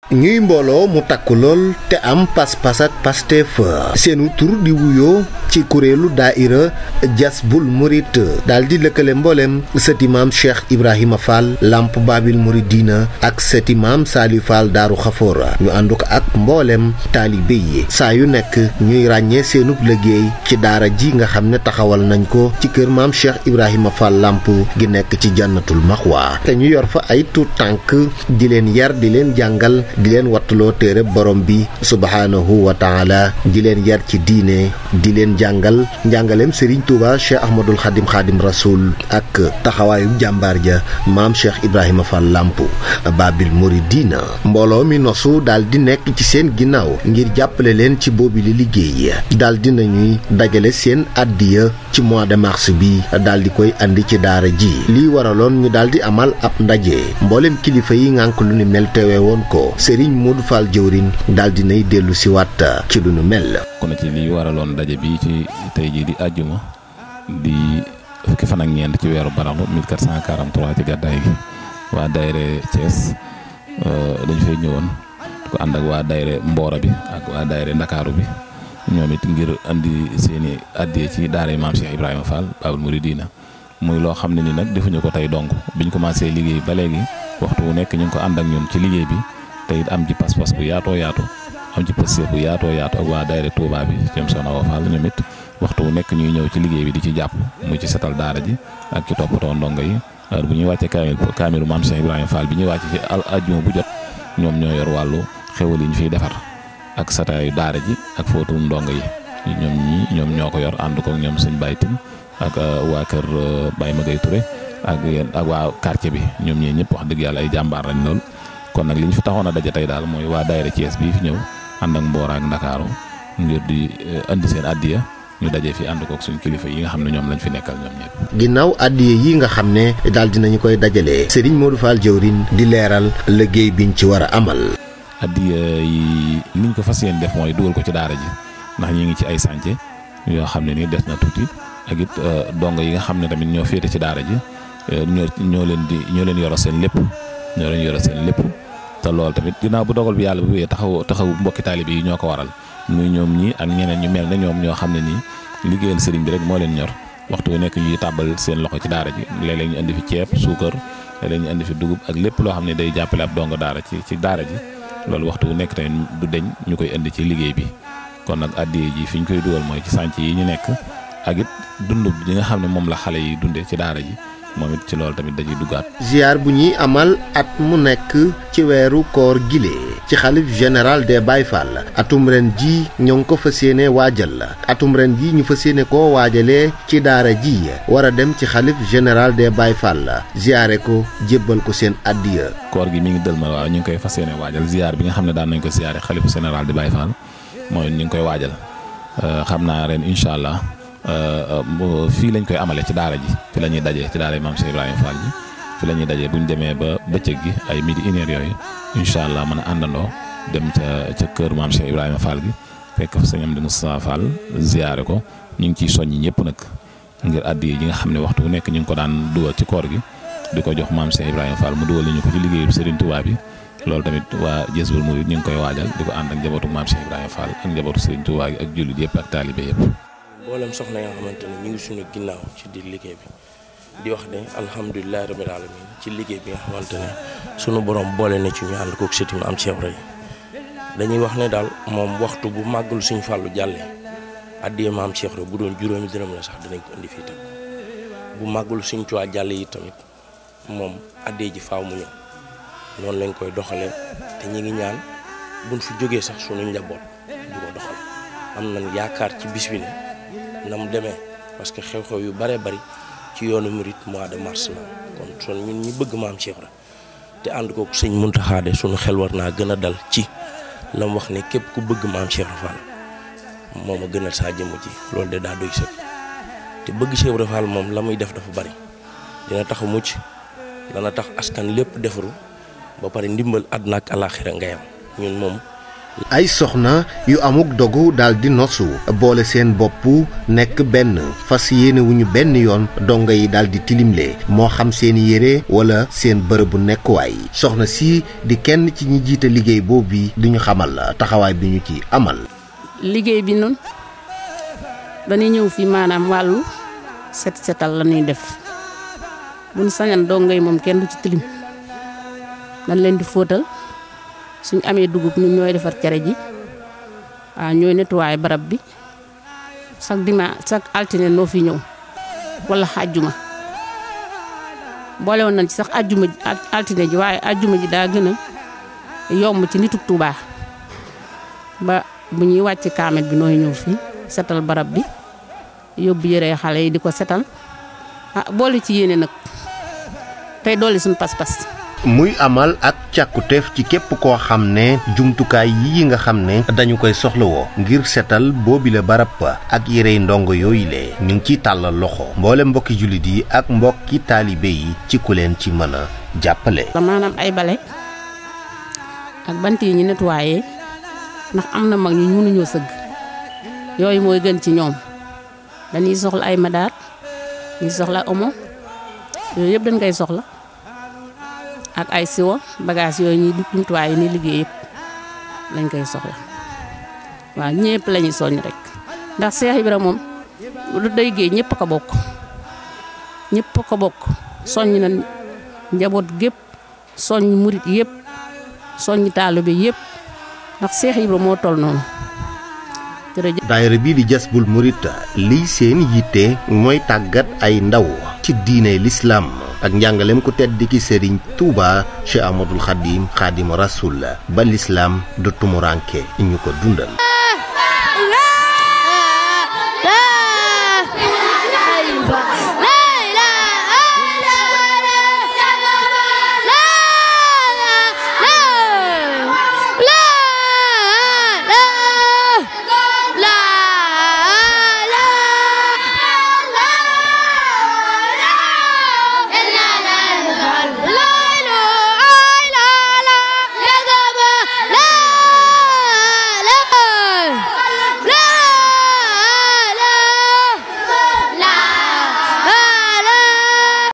ñuy mbooloo mu takku lool te am pas-pas ak Pastef seenu tur di wuyoo ci kuréelu daaira Jazbul Murid daal di lëkkale mbooleem sëti maam Cheikh Ibrahima Fall Lamp Babil Mouridina ak sëti maam Saliou Fall Daaru Xafoor ñu ànd ko ak mbooleem taalibe yi saa yu nekk ñuy ràññee seenub liggéey ci daara ji nga xam ne taxawal nañ ko ci kër maam Cheikh Ibrahima Fall Lamp gi nekk ci Jannatul Maxwa te ñu yor fa ay tuut tànk di leen yar di leen jàngal di leen wattuloo téere borom bi subhaanahu wa taala di leen yar ci diine di leen jàngal njàngaleem Serigne Touba Cheikh Ahmadul Xadim Xadim Rasoul ak taxawaayu jàmbaar ja maam Cheikh Ibrahima Fall Lamp Babil Mouridina mbooloo mi nosu daal di nekk ci seen ginnaaw ngir jàppale leen ci boobi li liggéey daal di nañuy dajale seen addiya ci mois de mars bi daal di koy andi ci daara ji lii waraloon ñu daal di amal ab ndaje mboolem kilifa yi ngànk lu ni mel teewee woon ko Serigne Modou Fall jëwriñ daal di nay dellu si waat ci lu nu mel. kon ci lii waraloon ndaje bi ci tey jii di àjjuma di fukki fan ak ñeent ci weeru baraxlu 1443 ci gàddaay gi waa daayira Thiès dañu fay ñëwoon ko ànd ak waa daayira Mboro bi ak waa daayira Ndakaaru bi ñoom it ngir andi seeni addee ci daara maam Cheikh Ibrahima Fall Babil Mouridina muy loo xam ne ni nag defuñu ko tey dong biñ commencé liggéey ba léegi waxtu wu nekk ñu ngi ko ànd ak ñun ci liggéey bi te it am ci pas-pas bu yaatoo yaatu am ci pëstéef bu yaatoo yaatu ak waa daayira Touba bi Cem Soxna Awa Fall ñoom it waxtu wu nekk ñuy ñëw ci liggéey bi di ci jàpp muy ci setal daara ji ak ci toppatoo ndongo yi bu ñuy wàccee kaamilu maam Cheikh Ibrahima Fall bi ñuy wàcce ci àjjuma bu jot ñoom ñoo yor wàllu xewal yi ñu fiy defar ak sataayu daara ji ak fóotum ndongo yi ñoom ñoo ko yor ànd ko ñoom sëñ Baye Tine ak waa kër Baye Magay Touré ak waa quartier bi ñoom ñee ñëpp wax dëgg yàlla ay jàmbaar lañ lool. kon nag li ñu fi taxoon a daje tey daal mooy waa daayira Thiès bii fi ñëw ànd ak Mboro ak Ndakaaru ngir di andi seen addiya ñu daje fi ànd kook suñu kilifa yi nga xam ne ñoom lañ fi nekkal ñoom ñëpp. ginnaaw addiya yi nga xam ne daal dinañu koy dajalee Serigne Modou Fall jëwriñ di leeral liggéey biñ ci war a amal. addiya yi liñ ko fas yéene def mooy dugal ko ci daara ji ndax ñu ngi ci ay sànce yoo xam ne nii des na tuuti ak it dongo yi nga xam ne tamit ñoo féete ci daara ji ñoo leen yoro seen lépp te loolu tamit ginnaaw bu dogal bi yàlla bu wéyee taxaw mbokki taalibe yi ñoo ko waral muy ñoom ñi ak ñeneen ñu mel ne ñoom ñoo xam ne nii liggéeyal sëriñ bi rek moo leen ñor waxtu bu nekk ñuy tàbbal seen loxo ci daara ji léeg-léeg ñu indi fi ceeb suukar léeg-léeg ñu indi fi dugub ak lépp loo xam ne day jàppale ab dongo daara ci daara ji loolu waxtu bu nekk tamit du deñ ñu koy indi ci liggéey bi kon nag addiya ji fi ñu koy dugal mooy ci sànc yi ñu nekk ak it dund bi nga xam ne moom la xale yi dundee ci daara ji moom it ci loolu tamit dañuy duggaat. ziar bu ñuy amal at mu nekk ci weeru koor gile ci xalif général des Baye Fall atum ren ji ñoo ngi ko fas yéene waajal atum ren ji ñu fas yéene koo waajalee ci daara ji war a dem ci xalif général des Baye Fall ziare ko jébbal ko seen addiya. koor gi mi ngi dëlmal waaw ñu ngi koy fas yéene waajal ziar bi nga xam ne daan nañ ko ziare xalifu général des Baye Fall mooy ñu ngi koy waajal xam naa ren incha allah. fii lañ koy amale ci daara ji fi la ñuy dajee ci daara maam Cheikh Ibrahima Fall ji fi la ñuy dajee bu ñu demee ba bëccëg gi ay midi une heure yooyu incha allah mën a àndandoo dem ca kër maam Cheikh Ibrahima Fall gi fekk fa sëñ Amdi Moustapha Fall ziyaare ko ñu ngi ciy soññi ñëpp nag ngir addi yi nga xam ne waxtu bu nekk ñu ngi ko daan dugal ci koor gi di ko jox maam Cheikh Ibrahima Fall mu dugal ñu ko ci liggéeyu Serigne Touba bi loolu tamit waa Jazbul Murid ñu ngi koy waajal di ko ànd ak njabootu maam Cheikh Ibrahima Fall ak njabootu Serigne Touba gi ak jullit yëpp ak taalibe yëpp. mboolem soxna yoo xamante ne ñu ngi suñu ginnaaw ci di liggéey bi di wax ne alhamdulilah rabbil alamin ci liggéey bi nga xamante ne sunu borom boole na ci ñu ànd kook sëti am Cheikh Ibra dañuy wax ne daal moom waxtu bu màggul suñu fàllu jàllee addiyee maam Cheikh Ibra bu doon juróomi dërëm la sax dinañ ko indi fii tam bu màggul suñu Tuubaa jàlle yi tamit moom addiyee ji faaw mu ñëw noonu lañ koy doxalee te ñi ngi ñaan buñ fi jógee sax suñu njaboot di ko doxal am nañ yaakaar ci bis bi ne na mu demee parce que xew-xew yu bare bari ci yoonu murit mois de mars la kon son ñun ñi bëgg maam Cheikh Ibra te ànd ko sëñ Muntaxa de suñu xel war naa gën a dal ci la mu wax ne képp ku bëgg maam Cheikh Ibra Fall moom a gënal saa jëmm ji loolu de daa doy sëkk te bëgg Cheikh Ibra Fall moom la muy def dafa bari dina tax mucc dana tax askan lépp defaru ba pare ndimbal àdduna ak alaaxira ngay am ñun moom ay soxna yu amuk dogu daldi nosu boole seen bopp nekk benn fas yéene wuñu benn yoon donga yi daldi tilimle moo xam seen yére wala seen bërëbu nekkuwaay soxna si di kenn ci ñi jiite liggéey boobu di ñu xamal taxawaay bi ñu ci amal. liggéey bi noonu dañuy ñëw fii maanaam wàllu setal la ñuy def buñ sañan donga yi moom kenn du ci tilim dañ leen di fóotal suñ amee dugub ñun ñooy defar cere ji waaw ñooy nettoyer barab bi chaque altine noo fi ñëw wala àjjuma boole woon nañ ci sax altine ji waaye àjjuma ji daa gën a yomb ci nituk Tuubaa ba bu ñuy wàcc kaamel bi nooy ñëw fii setal barab bi yóbbu yére xale yi di ko setal boole ci yéene nag tey dolli suñu pas-pas. muy amal ak càkkuteef ci képp koo xam ne jumtukaay yi nga xam ne dañu koy soxlawoo ngir setal boobi la barab ak yérey ndongo yooyu le ñu ngi ciy tàllal loxo mboole mbokki jullit yi ak mbokki taalibe yi ci ku leen ci mën a jàppale. maanaam ay bale ak bant yi ñu nettoyé ndax am na mag ñu mënuñoo sëgg yooyu mooy gën ci ñoom dañuy soxla ay madaar ñuy soxla omo yooyu yëpp dañ koy soxla ak ay siwo bagage yooyu ñuy jumtuwaay yi ni liggéey yëpp lañ koy soxla waaw ñëpp lañuy soññ rek ndax Cheikh Ibra moom du day géey ñëpp ko bokk soññ na njaboot gépp soññ murit yëpp soññ taalibe yëpp ndax Cheikh Ibra moo toll noonu. daayira bii di Jazbul Murid liy seen yitte mooy tàggat ay ndaw ci diine lislaam ak njàngaleem ku tedd ki Sëriñ Tuuba Cheikh Ahmadul Xadim Xaadimu Rasuul ba lislaam du tumuranke ñu ko dundal.